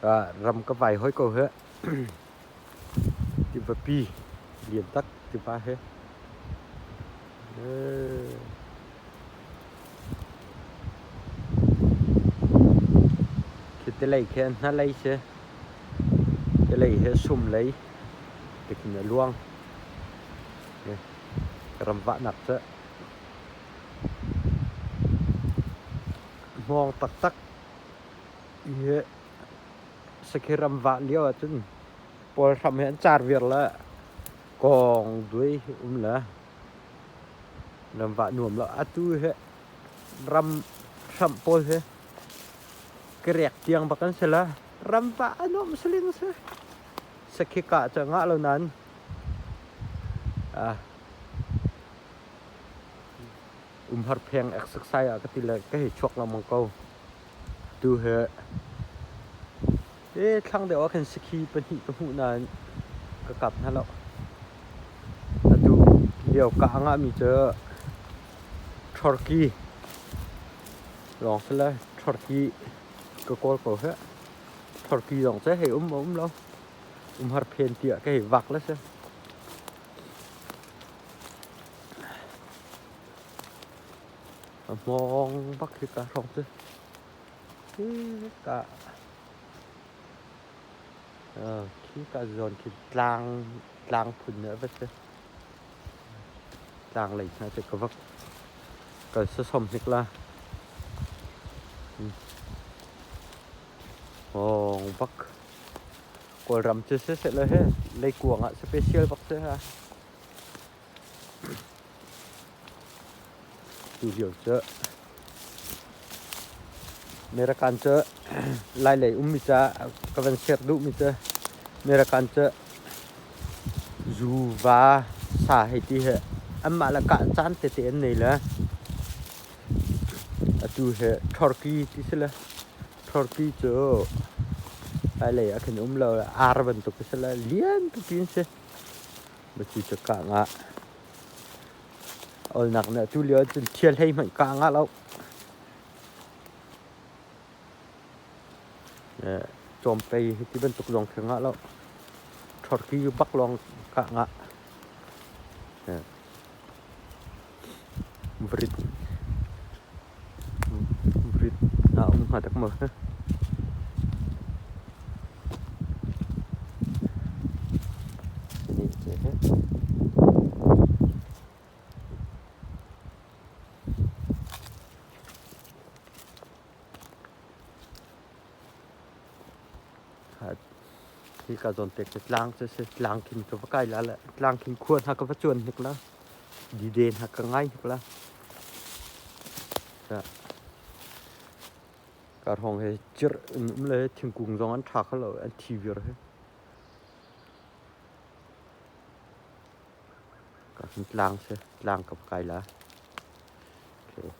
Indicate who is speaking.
Speaker 1: Ram ka vai hoi ko he. Tivapi lian tak tiva he. Khi tilei khi an hnalei si. Tilei he sum lei tikhin a luang. Ram vahnak cu hmawng taktak. Hi sakhi ram vah lio ahcun pawl hram hi an car viar le kawng duai hi um le ram vah nuam lo. Atu hi ram hramh pawl hi kerek tiang bak an si le ram vah a nuam saling si. Sakhi kah cu a ngah lo nain umhar pheng exercise ah ka ti le ka hei chuak lengmang ko. Tu hi thlang deuh ah khin sakhi pahnih ka hmuh nain ka kap hna lo. Atu lio ka a ngahmi cu Turkey lawng si le Turkey ka kawl ko hih. Turkey zong cu hei um a um lo. Umhar phen tiah ka hei vak le si. A hmawng bak hika hrawng cu. Hika khika zawn khi tlang tlang phun a va si. Tlang lei hna cu ka va kal sasom hnik la. Hmawng bak. Kawlram cu siseh he leikuang ah special bak si ha. Tulio cu Merakan cu Lailei ummi caah ka van share duhmi cu Merakan cu zu, va, sa hei ti hi anmah le kah caan tete an nei le atu hi Turkey ti si le Turkey cu Lailei ah khin um lo ar bantuk a si le lian tupi an si. Biaci cu kah ngah. Olnak nih atu lio ahcun thial hlei hmanh kah ngah lo. Cawmpei hi ti bantuk zong khi ngah lo. Turkey bak lawng kah ngah. Vrit vrit a um hnga tak maw? Hika zawn te khi tlang cu si. Tlang khin ka va kai la le tlang khin khua hna ka va cuan hnik la. Dide hna ka ngai hnik la. Kar hong he cirh in um le thingkung zong an ṭha kho lo, an thi viar he. Ka hin tlang si, tlang ka va kai la. Okay.